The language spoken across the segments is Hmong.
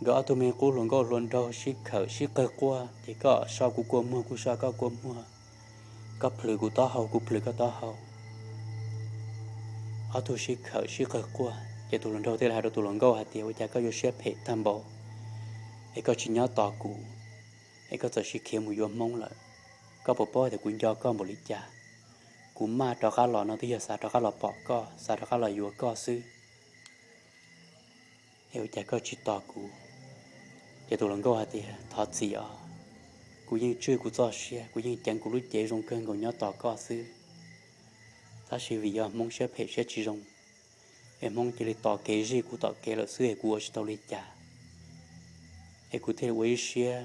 Nkawd ob tug me qub hluas nkauj hluas nraug sib khawm sib qawg quaj, ces koj so kuv kua muag, kuv so koj kua muag, koj plhws kuv taub hau, kuv plhws koj taub hau. Ob tug sib khawm sib qawg quaj, ces tus hluas nraug thiaj li hais rau tus hluas nkauj hais tias, ua cas koj yuav siab phem tag npaum, es koj tsis nyob tos kuv, es koj txawm sim khiav mus yuav Hmoob lawm? Koj puas paub tias kuv nco koj npaum li cas? Kuv maj rov qab los no twb yog xav rov qab los pom koj, xav rov qab los yuav koj xwb. Es ua cas koj tsis tos kuv? Ces tus hluas nkauj hais tias, thov txim os, kuv yeej tswj kuv txoj sia, kuv yeej ceev kuv lub cev zoo kawg nkaus nyob tos koj xwb. Tab sis vim yog Hmoob siab phem siab tsis zoo, es Hmoob cia li tos kev zij kuv tom kev lawm xwb es kuv ua tsis tau li cas, es kuv thiaj li ua ib siab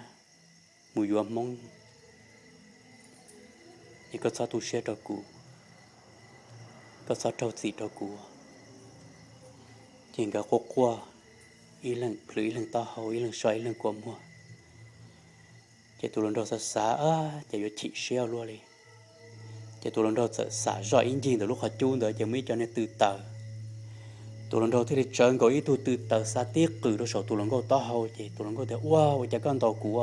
mus yuav Hmoob. Es koj txhob tu siab rau kuv, koj txhob raug txim rau kuv. Ces nkawd quaj quaj, ib leeg plhws ib leeg taub hau, ib leeg so ib leeg kua muag. Ces tus hluas nraug xav xav, ces yuav chim siab luaj li. Ces tus hluas nraug txawm xam zoj ib ncig ntawm lub qhov cub ntawd ces muaj ib co niag tw taws. Tus hluas nraug thiaj li tsawv nkaus ib tug tw taws xa tib qws rau saum tus hluas nkauj taub hau, ces tus hluas nkauj tias, ua, ua cas koj ntaus kuv?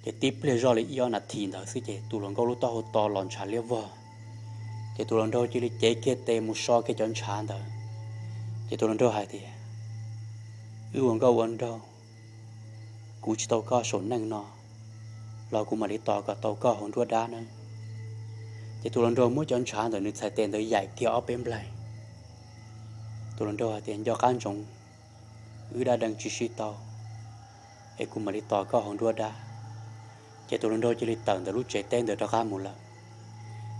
Ces tib pliag zoj li ib ob nas this ntawd xwb ces tus hluas nkauj lub taub hau to los ntshav liab vog. Ces tus hluas nraug cia li cev kiag tes mus so kiag cov ntshav ntawd. Ces tus hluas nraug hais tias, wb ua nkauj ua nraug, kuv tsis tau koj saum neej no los kuv mam li tos kom tau koj hauv nruab dab na. Ces tus hluas nraug muab cov ntshav ntawm nws txhais tes ntawd yaim kiag ob peb nplaig. Tus hluas nraug hais tias, nco qab ntsoov, wb dab deev tsis sib tau, es kuv mam li tos koj hauv nruab dab. Ces tus hluas nraug cia li tawm ntawm lub tsev teb ntawd rov qab mus lawm.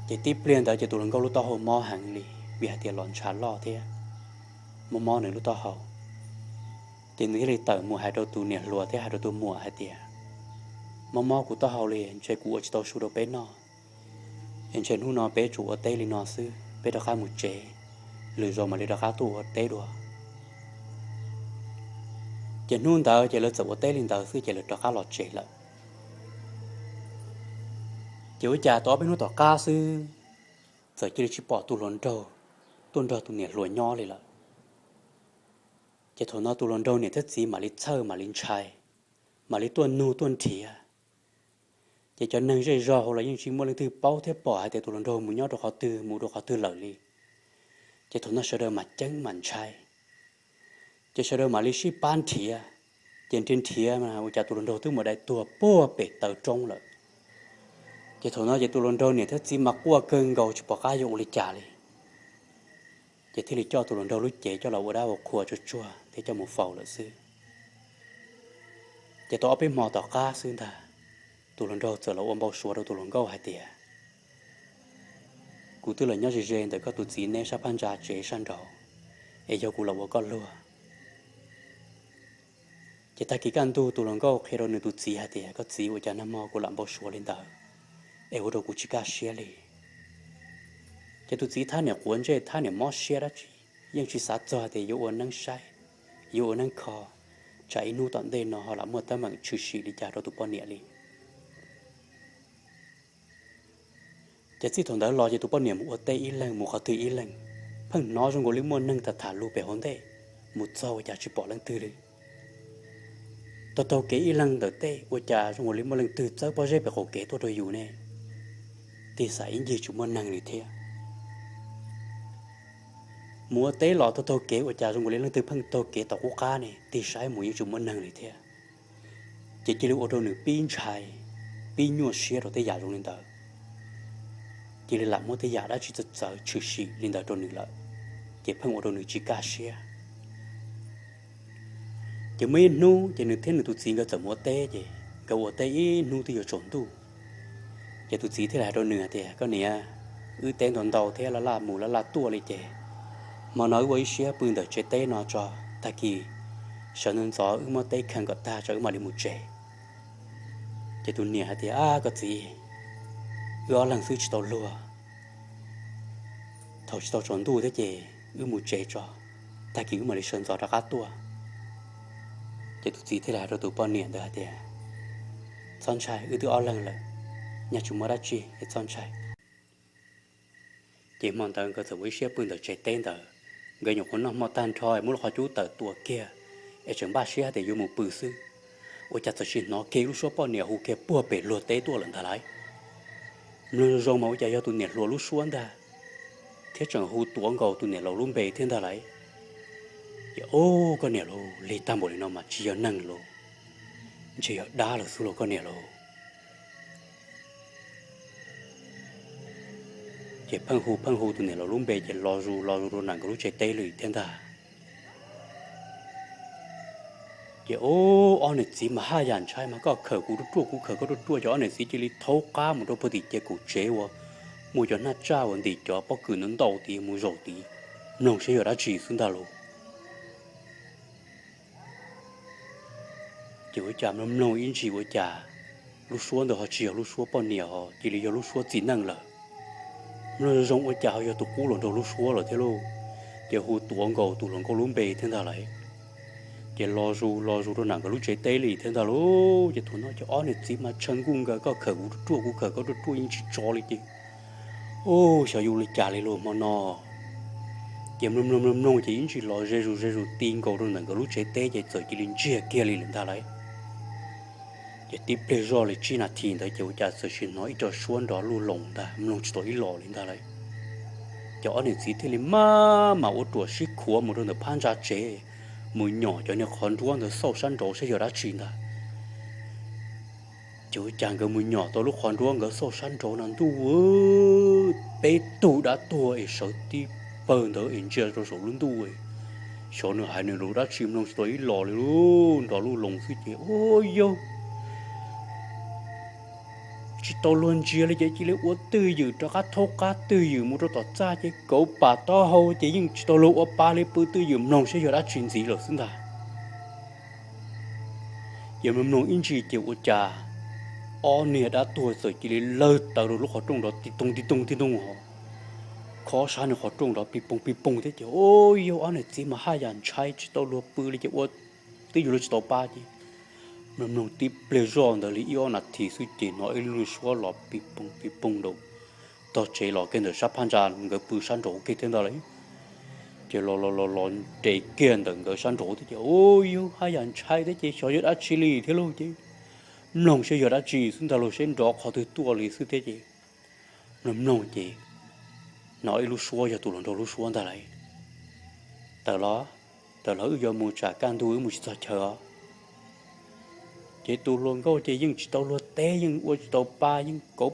Ces tib pliag ntawd ces tus hluas nkauj lub taub hau mob heev li, vim hais tias los ntshav loj thiab, mob mob nws lub taub hau. Ces nws thiaj li tawm mus hais rau tus niam hluas thiab hais rau tus muam hais tias, mob mob kuv taub hau li, ntshe kuv ua tsis tau su rau peb noj, es ntshe hnub no peb tsuas ua teb li no xwb, peb rov qab mus tsev, lwm zaus mam li rov qab tuaj ua teb dua. Ces hnub ntawd ces lawv txawm ua teb li ntawd xwb ces lawv rov qab los tsev lawm. Ces ua cas tau ob peb hnub tom qab xwb, txawm cia li tsis pom tus hluas nraug tuaj nrog tus niam hluas nyob li lawm. Ces thaum no tus hluas nraug niam thiab txiv mam li txhawj mam li ntshai, mam li tuaj nug tuaj nrhiav. Ces cov neeg zej zog hauv los yeej tsis muaj leej twg paub thiab pom hais tias tus hluas nraug mus nyob rau qhov twg, mus rau qhov twg lawm li. Ces thaum no sawv daws mam ceeb mam ntshai, ces sawv daws mam li sib pab nrhiav. Ces nrhiav nrhiav ua cas tus hluas nraug twb mus dai tuag puag pem taw roob lawm. Ces thaum no ces tus hluas nraug niam thiab txiv mas quaj kawg nkaus tsis pom qab yuav ua li cas li. Ces thiaj li coj tus hluas nraug lub cev coj los ua dab ua qhua tsuag tsuag thiab coj mus faus lawm xwb. Ces tau ob peb hmo tom qab xwb ntag, tus hluas nraug txawm los ua npau suav rau tus hluas nkauj hais tias, kuv twb los nyob ze ze ntawm koj tus txiv neb sab phab ntsa tsev sab nraud, es yog kuv los ua koj luag. Ces tag kis kaj ntug tus hluas nkauj qhia rau nws tus txiv hais tias, koj txiv, ua cas nag hmo kuv lam npau suav li ntawd, es ua rau kuv tsis kaj siab li. Ces tus txiv thab niam quav ntsej thab niam mob siab dab tsi, yeej tsis xav txog tias yuav ua neeb saib, yuav ua neeb kho, tsam ib hnub tom ntej no ho lam muaj teeb meem tshwm sim li cas rau tus poj niam li. Ces txij thaum ntawd los ces tus poj niam mus ua teb ib leeg mus qhov twg ib leeg, pheej hnov zoo nkaus li muaj neeg tham tham lus pem hauv ntej, mus txog ua cas tsis pom leej twg li. Taug taug kev ib leeg ntawm tej ua cas zoo nkaus li muaj leej twg txawb pob zeb pem qaum kev tuaj rau yus ne, tig xav ib ncig tsis muaj neeg li thiab. Mus ua teb los taug taug kev ua cas zoo nkaus li leej twg pheej taug kev tom qub qab ne, tig saib mus yeej tsis muaj neeg li thiab. Ces cia li ua rau nws pib ntshai, pib nyuaj siab rau tej yam zoo li ntawd. Cia li lam muaj tej yam dab tsi txawv txawv tshwm sim li ntawd rau nws lawm, ces pheej ua rau nws tsis kaj siab. Ces muaj ib hnub ces nws thiab nws tus txiv nkawd txawm mus ua teb, ces nkawd ua teb ib hnub twb yuav tsaus ntuj. Ces tus txiv thiaj li hais rau nws hais tias, koj niam, wb teb ntau ntau thiab laj laj mus laj laj tuaj li ces hmo no wb ua ib siab pw ntawm tsev teb no tso, tag kis sawv ntxov ntxov wb muab teb kheej kom tag tso wb mam li mus tsev. Ces tus niam hais tias, ab, koj txiv, wb ob leeg xwb tsis tau luag, thaum tsis tau tsaus ntuj thiab ces wb mus tsev tso, tag kis wb mam li sawv ntxov rov qab tuaj. Ces tus txiv thiaj li hais rau tus poj niam ntawd hais tias, txhob ntshai, wb twb ob leeg lawm, nyaj tsis muaj dab tsi es txhob ntshai. Ces hmo ntawd nkawd txawm ua ib siab pw ntawm tsev teb ntawd, nkawd nyuam qhuav noj hmo tag nrho es muab lub qhov cub tawm tua kiag, es tseem npaj siab tias yuav mus pw xwb, ua cas txawm sis hnov kiag lub suab poj niam hu kiag puag pem luag teb tuaj lawm ntag lauj. Mloog zoo zoo mas ua cas yog tus niam hluas lub suab ntag, thiab tseem hu tuav nkaus tus niam laus lub npe thiab ntag lauj. Ces, Ub, koj niam lauj, lig tag npaum li no mas tsis yog neeg lauj, ntshe yog dab lawm xwb lauj koj niam lauj. Ces pheej hu pheej hu tus niam laus lub npe ces los zus los zus rau nram nkawd lub tsev teb li thiab ntag. Ces, Ub, ob niam txiv mas haj yam ntshai mas koj khawm kuv ruaj ruaj kuv khawm koj ruaj ruaj, ces ob niam txiv cia li thaub qab mus rau puag tim ces kaum tsev uas muaj cov hnab tsaj uas ntim cov pob kws ntau ntau tid mus zaum tid, mloog saib yog dab tsi xwb ntag lauj. Ces ua cas mloog mloog ib ntsis ua cas lub suab ntawd ho tsis yog lub suab poj niam ho cia li yog lub suab txiv neej lawm. Mloog zoo ua cas ho yog tus qub hluas nraug lub suab lawm thiab lauj. Ces hu tuav nkaus tus hluas nkauj lub npe thiab ntag lauj. Ces los zus los zus rau nram nkawd lub tsev teb li thiab ntag lauj. Ces thaum no ces ob niam txiv mas tshee nkuj nkaws, koj khawm kuv ruaj ruaj kuv khawm koj ruaj ruaj yeej tsis tso li ces, Ub, xyov yuav ua li cas li lauj hmo no. Ces mloog mloog mloog mloog ces ib ntsis los ze zus ze zus ti nkaus rau ntawm nkawd lub tsev teb ces txawm cia li ntsiag kiag li lawm ntag lauj. Ces tib pliag zoj li tsib nas this ntawd ces ua cas txawm sim hnov ib co suab nrov luj loos ntag, mloog tsis tau ib los li ntag lauj. Ces ob niam txiv thiaj li maj mam ua ruam sib khuav mus rau ntawm phab ntsa tsev, mus nyom cov niag qhov nruab ntawd xauj sab nraud saib yog dab tsi ntag. Ces ua cas nkawd mus nyom tau lub qhov nruab nkawd xauj sab nraud no ntuj, peb tug dab tuag es sawv tib pawg ntawd es ntsia rau saum lub ntuj. Xyov nws hais nws lus dab tsi mloog tsis tau ib los li, nrov luj loos xwb ces ua yog tsis tau luag ntsia li ces cia li ua twj ywm rov qab thaub qab twj ywm mus rau tom txaj ces kauv pam taub hau ces yeej tsis tau luag ua pa li, pw twj ywm mloog saib yog dab tsi ntxiv lawm xwb ntag. Ces mloog mloog ib ntsis ces ua cas ob niag dab tuag txawm cia li lawg taws rau lub qhov rooj nrov ti toog ti toog ti toog ho khob sab nws qhov rooj nrov pis poog pis poog thiab ces ua yog ob niam txiv mas haj yam ntshai tsis tau luag pw li ces ua twj ywm luag tsis tau pa ces mloog mloog tib pliag zoj ntawd li ib ob nas this xwb ces hnov ib lub suab los pis poog pis poog nraum tog tsev los kiag ntawm sab phab ntsa nkawd pw sab nraud kiag thiab ntag lauj. Ces los los los los nres kiag ntawm nkawd sab nraud thiab ces ua yog haj yam ntshai thiab ces xyov yog dab tsi li thiab lauj ces mloog saib yog dab tsi xwb ntag lauj, seb nrov qhov twg tuaj li xwb thiab ces mloog mloog ces hnov ib lub suab yog tus hluas nraug lub suab ntag lauj. Tawm los, tawm los wb yuav mus tsam kaj ntug wb mus tsis txog chaw os. Ces tus hluas nkauj ces yeej tsis tau luag teb yeej ua tsis tau pa yeej kauv